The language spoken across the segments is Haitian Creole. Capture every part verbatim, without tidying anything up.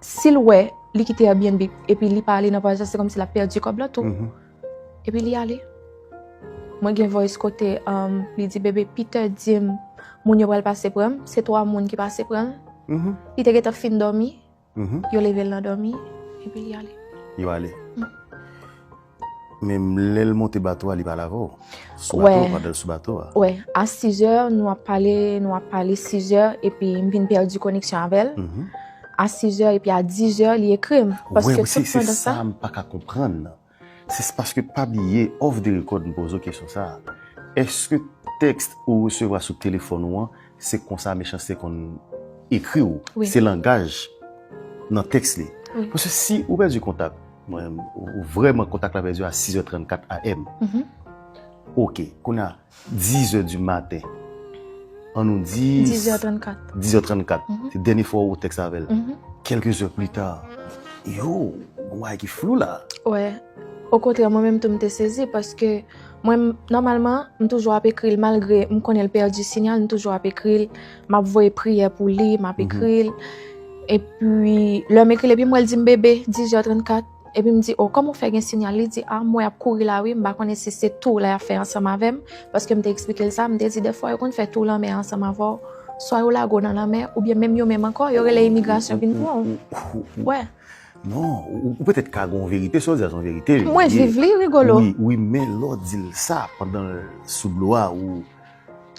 si l wè li kite Airbnb epi li pa ale nan vwayaj la, se kòmsi l ap pèdi kòb la tou. Epi li ale. Mwen gen voice kote um, li di, "Bebe, Peter di m moun yo pral pase pran m, se twa moun ki pase pran l." Li te gentan fin dòmi, yo leve l nan dòmi, epi li ale. Yo ale. Men lè l monte bato a, li pale avè w. Sou bato, pandan l sou bato a. Wè, a sizè, nou ap pale, nou ap pale sizè, epi m vin pèdi koneksyon avè l. A sizè epi a dizè, li ekri m. Paske tout pandan sa. Wè, se sa m pa ka konprann nan. Se paske pa bliye, off the record, m poze w kesyon sa a. Èske tèks ou resevwa sou telefòn ou an, se konsa Mechanste konn ekri w? Se langaj nan tèks li. Paske si ou pèdi kontak, mwen, ou vrèman kontak la pèdi a sizè trannkat A M. Oke, kounye a, dizè di maten. An nou di. Dizè trannkat. Dizè trannkat. Se dènye fwa ou tèks avè l. Kèlke zè pli ta. Yo, gon bagay ki flou la. Wè. Okontrè, mwen menm tou m te sezi paske mwen, nòmalman, m toujou ap ekri l malgre m konnen l pèdi sinyal, m toujou ap ekri l, m ap voye priyè pou li, m ap ekri l. Epi, lè m ekri l, epi m wè l di m bebe, dizè trannkat. Epi m di, "O, kòman w fè gen sinyal?" Li di, "A, m wè y ap kouri la wi, m pa konnen si se tou la y ap fè ansanm avè m." Paske m te eksplike l sa, m te di, "Dèfwa yo konn fè tou lanmè ansanm avè w. Swa yo lage w nan lanmè, oubyen menm yo menm ankò, yo rele imigrasyon vin pran w." Wè. Non, ou, ou petèt ka gen yon verite, sa w di a se yon verite. Mwen viv li, Rigolo. Wi, wi, men lè w di l sa pandan l sou dlo a, ou,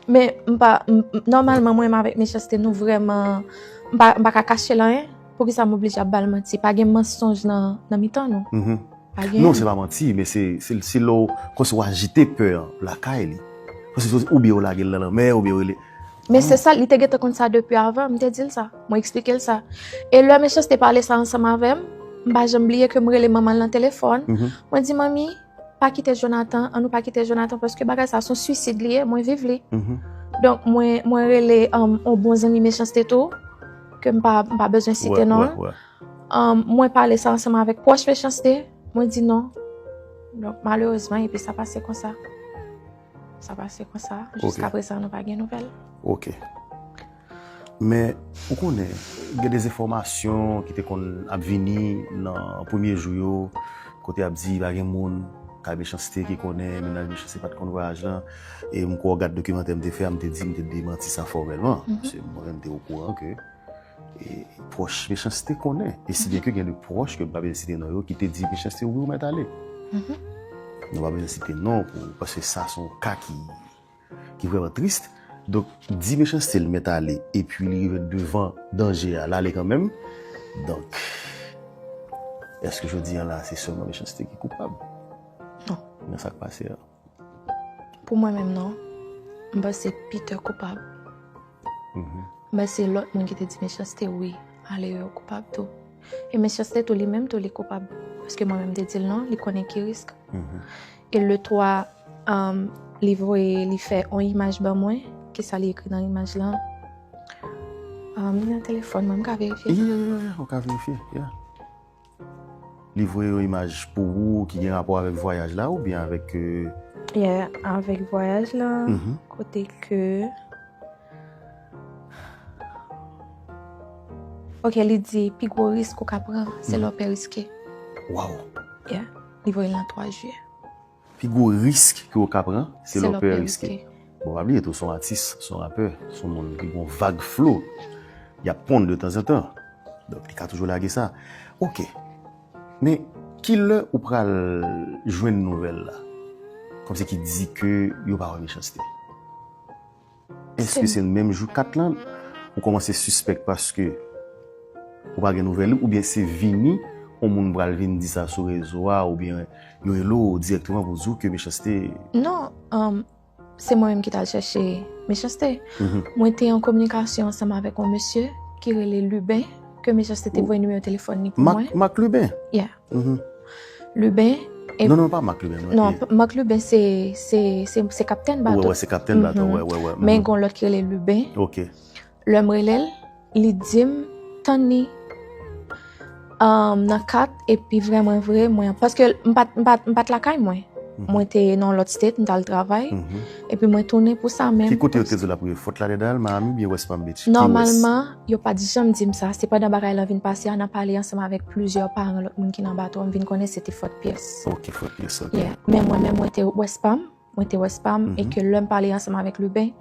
Men m pa, m, m, nòmalman, mwen menm avèk Mechanste, nou vrèman, m pa, m pa ka kache l anyen. Poukisa m oblije ap ba l manti? Pa gen mansonj nan, nan mitan nou. Pa gen. Non, se pa manti, men se, se, se lè w, kòmsi w ajite pè an lakay li. Kòmsi, oubyen w lage l nan lanmè, oubyen w rele. Men se sa, li te gentan konn sa depi avan, m te di l sa. Mwen eksplike l sa. E lè Mechanste pale sa ansanm avè m, m pa janm bliye ke m rele manman l nan telefòn. Mwen di, "Manmi, pa kite Jonathan, an nou pa kite Jonathan, paske bagay sa se yon swisid li ye, mwen viv li." Donk, mwen, mwen rele um, yon bon zanmi Mechanste tou, ke m pa, m pa bezwen site non l. Um, mwen pale sa ansanm avèk pwòch Mechanste, mwen di non. Donk, malerezman, epi sa pase konsa. Sa pase konsa, jiska prezan nou pa gen nouvèl. Ok. Men, ou konnen, gen de enfòmasyon ki te konn ap vini nan premye jou yo, kote y ap di pa gen moun kay Mechanste ki konnen, mennaj Mechanste pa t konn vwayaj lan. E m kwè w gad dokimantè m te fè a, m te di, m te demanti sa fòmèlman. Paske mwen menm m te okouran ke e, pwòch Mechanste konnen. E si byen ke gen de pwòch ke m pa bezwen site non yo ki te di Mechanste wi ou mèt ale. Nou pa bezwen site non pou, paske sa se yon ka ki ki vrèman tris. Donk, di Mechanste l mèt ale, epi li rive devan danje a, l ale kanmenm. Donk, èske jodi a la, se sèlman Mechanste ki koupab? Non. Nan sa k pase a? Pou mwen menm, non. M panse Peter koupab. M panse lòt moun ki te di Mechanste wi, ale yo koupab tou. E Mechanste tou, li menm tou, li koupab. Paske mwen menm te di l non, li konnen ki risk. E le twa, um, li voye, li fè yon imaj ban mwen. Kisa li ekri nan imaj lan? Um, li nan telefòn mwen, m ka verifye. Yeah, yeah, yeah, ou ka verifye, yeah. Li voye yon imaj pou ou ki gen rapò avèk vwayaj la oubyen avèk. Euh... Yeah, avèk vwayaj la. Kote ke. Ok, li di, pi gwo risk ou ka pran, se lè w pè riske. Waw. Yeah, li voye l nan twa jiyè. Pi gwo risk ke w ka pran, se lè w pè riske. Bon, pa bliye tou, se yon atis, se yon rapè, se yon moun ki gen yon vag flo. Y ap ponn de tanzantan. Donk, li ka toujou lage sa. Ok. Men, kilè ou pral jwenn nouvèl la? Kòmsi ki di ke yo pa wè Mechanste. Èske se menm jou kat lan ou kòmanse sispèk paske ou pa gen nouvèl li, oubyen se vini yon moun pral vin di sa sou rezo a, oubyen yo rele w dirèkteman pou di w ke Mechanste? Non, um, se mwen menm ki t al chèche Mechanste. Mwen te an kominikasyon ansanm avèk yon mesye ki rele Luben, ke Mechanste te voye nimewo telefòn li pou mwen. Mak Luben? Yeah. Luben. Non, non, pa Mak Luben, non. Non, Mak Luben se, se, se, se kaptèn bato. Wè, wè, se kaptèn bato, wè, wè, wè. Men gon lòt ki rele Luben. Ok. Lè m rele l, li di m tann li, um, nan kat, epi vrèman vre, mwen, paske m pa t, m pa t, m pa t lakay mwen. Mwen te nan lòt state, m t al travay. Epi mwen tounen pou sa menm. Ki kote yo te di w l ap rive? Fort Lauderdale, Miami, oubyen West Palm Beach? Key West? Nòmalman, yo pa t janm di m sa. Se pandan bagay lan vin pase a, nan pale ansanm avèk plizyè paran lòt moun ki nan bato a, m vin konnen se te Fort Pierce. Ok, Fort Pierce, ok. Yeah. Men mwen menm, mwen te West Palm. Mwen te West Palm, e ke lè m pale ansanm avèk Lubin,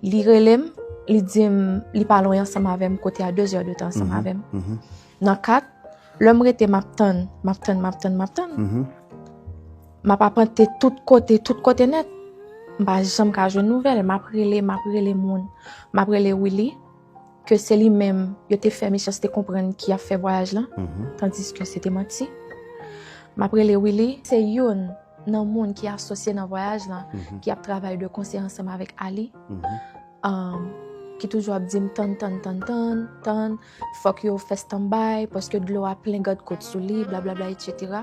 li rele m, li di m, li pa lwen ansanm avè m, kote a de zè de tan ansanm avè m. Nan kat, lè m rete, m ap tann, m ap tann, m ap tann, m ap tann. M ap apante tout kote, tout kote nèt. M pa janm ka jwenn nouvèl. M ap rele, m ap rele moun. M ap rele Willy, ke se li menm, yo te fè Mechanste konprann ki ap fè vwayaj lan, tandiske se te manti. M ap rele Willy, se youn nan moun ki asosye nan vwayaj lan, ki ap travay de konsè ansanm avèk Ali, um, ki toujou ap di m, tann, tann, tann, tann, tann, fòk yo fè stand-by, paske dlo a plen gad kot sou li, blablabla, etsetera.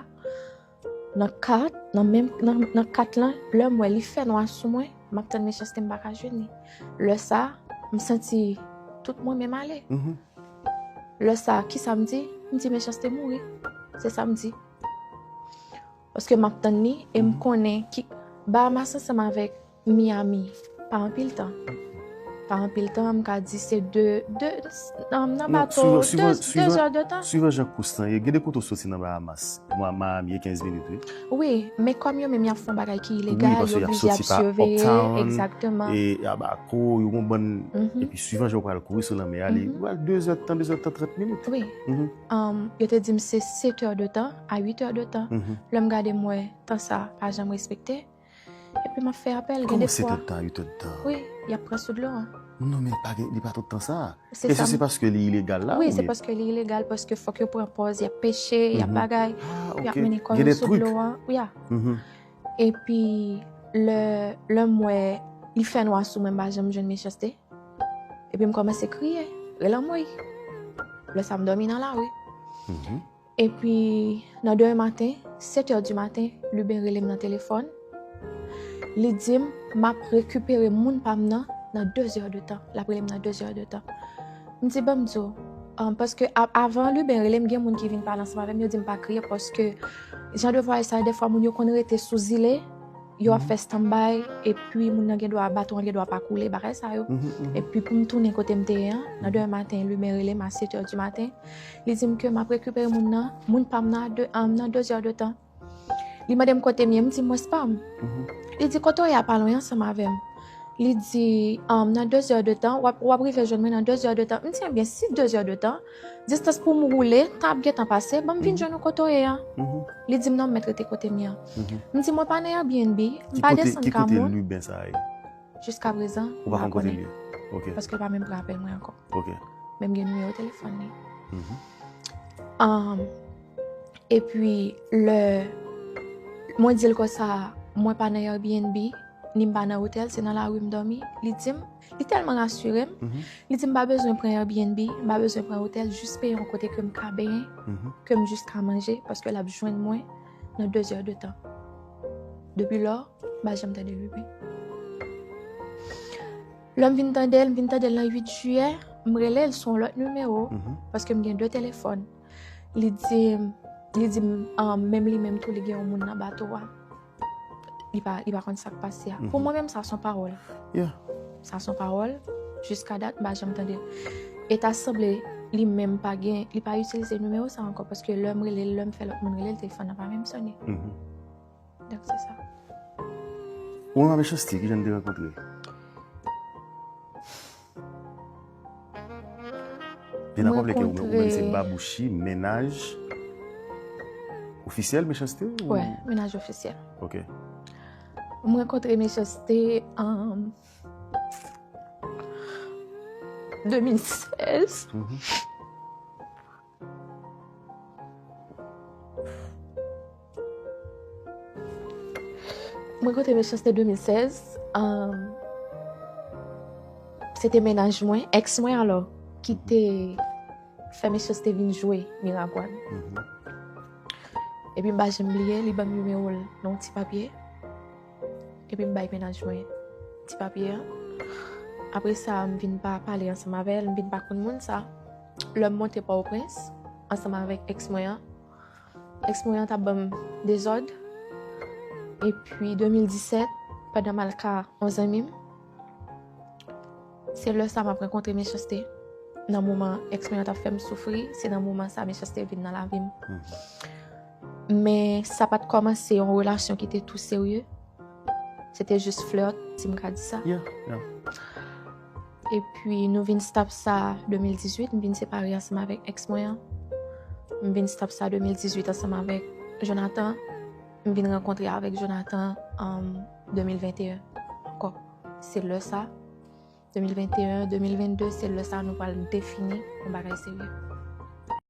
Nan kat, nan menm, nan, nan kat lan, lè m wè li fè nwa sou mwen, m ap tann Mechanste, m pa ka jwenn li. Lè sa, m santi tout mwen menm ale. Lè sa, kisa m di? M di Mechanste mouri. Se sa m di. Paske m ap tann li e m konnen ki Bahamas ansanm avèk Miami pa anpil tan. Pa anpil tan, m ka di se de, de, nan, nan bato, de, de zè de tan. Swivan jan kous lan ye, gen de kote w soti nan Bahamas. Mwa Miami e kenz minit, wi. Wi, men kòm yo menm y ap fè yon bagay ki ilegal, yo oblije ap siveye, egzakteman. E Abaco, yo gon bann, epi swivan jan w pral kouri sou lanmè a, li pral de zè de tan, de zè de tan, trant minit. Wi. Um, yo te di m se sèt è de tan a uit è de tan. Lè m gade, m wè tan sa pa janm respekte. Epi m ap fè apèl, gen de fwa. Kòman sèt è de tan a uit è de tan? Wi, y ap pran sou dlo an. Non, men li pa gen, li pa tout tan sa. Èske se paske li ilegal la? Wi, se paske li ilegal, paske fòk yo pran pòz, y ap peche, y ap bagay, y ap mennen kò yo sou dlo an. Wi, a. Epi lè, lè m wè li fè nwa sou mwen, m pa janm jwenn Mechanste. Epi m kòmanse kriye, rele anmwey. Lè sa m dòmi nan lari. Epi nan demen maten, sèt è di maten, Lubin rele m nan telefòn. Li di m, m ap rekipere moun pa m nan, nan de zè de tan. L ap rele m nan de zè de tan. M di, ban m di w, um, paske a-, avan Lubin rele m, gen moun ki vin pale ansanm avè m, yo di m pa kriye, paske jan de vwayaj sa, dèfwa moun yo konn rete sou zile, yo ap fè stand-by, epi moun nan gen dwa, bato an gen dwa pa koule, bagay sa yo. Epi pou m tounen kote m te ye an, nan demen maten, Lubin rele m a sèt è di maten. Li di m ke m ap rekipere moun nan, moun pa m nan, de, um, nan de zè de tan. Li mande m kote m ye, m di m West Palm. Li di, kote w ye a pa lwen ansanm avè m. Li di, um, nan de zè de tan, w ap, w ap rive jwenn mwen nan de zè de tan. M di, ebyen, si de zè de tan, distans pou m woule, tan ap gentan pase, ban m vin jwenn ou kote w ye a. Li di m, non, m mèt rete kote m ye a. M di, mwen pa nan Airbnb, m pa desann ka moun. Ki kote Lubin sa a ye? Jiskaprezan, m pa konnen. Ou pa konn kote l ye? Ok. Paske l pa menm pran apèl mwen ankò. Ok. Men m gen nimewo telefòn li. Um, epi lè mwen di l konsa, mwen pa nan Airbnb, ni m pa nan otèl, se nan lari m dòmi, li di m, li tèlman rasire m, li di m pa bezwen pran Airbnb, m pa bezwen pran otèl, jis peye yon kote ke m ka benyen, ke m jis ka manje, paske l ap jwenn mwen nan de zè de tan. Depi lò, m pa janm tande Lubin. Lè m vin tande l, m vin tande l nan uit jiyè, m rele l sou yon lòt nimewo, paske m gen de telefòn. Li di m, li di m, ah, menm li menm tou, li gen yon moun nan bato a. Li pa, li pa konn sa k pase a. Pou mwen menm, sa se yon pawòl. Yeah. Sa se yon pawòl. Jiska dat, m pa janm tande l. E ta sanble li menm pa gen, li pa itilize nimewo sa ankò, paske lè m rele l, lè m fè lòt moun rele l, telefòn nan pa menm sonnen. Donk, se sa. Ou menm a Mechanste, kijan n te rankontre? Byen, n ap raple ke ou menm, ou menm se Babouchi, mennaj ofisyèl Mechanste? Wi, mennaj ofisyèl. Ok. M rankontre Mechanste an de mil sèz. Mwen rankontre Mechanste de mil sèz. Um, se te mennaj mwen, èks mwen alò, ki te fè Mechanste vin jwe Miragwàn. Epi m pa janm bliye, li ban m nimewo l nan yon ti papye. Epi m bay mennaj mwen ti papye a. Apre sa, m vin pa pale ansanm avè l, m vin pa konn moun sa. Lè m monte Pòtoprens, ansanm avèk èks mwen an, èks mwen an t ap ban m dezòd. Epi de mil disèt, pandan m al ka yon zanmi m, se lè sa m ap rankontre Mechanste. Nan moman ex mwen an t ap fè m soufri, se nan moman sa Mechanste vin nan lavi m. Men sa pa t kòmanse yon relasyon ki te tou serye. Se te jis flirt, si m ka di sa. Yeah, yeah. Epi nou vin stop sa de mil dizuit, m vin separe ansanm avèk ex mwen an. M vin stop sa de mil dizuit ansanm avèk Jonathan. M vin rankontre avèk Jonathan an de mil venteyen ankò. Se lè sa, de mil venteyen, de mil vennde, se lè sa nou pral defini yon bagay serye.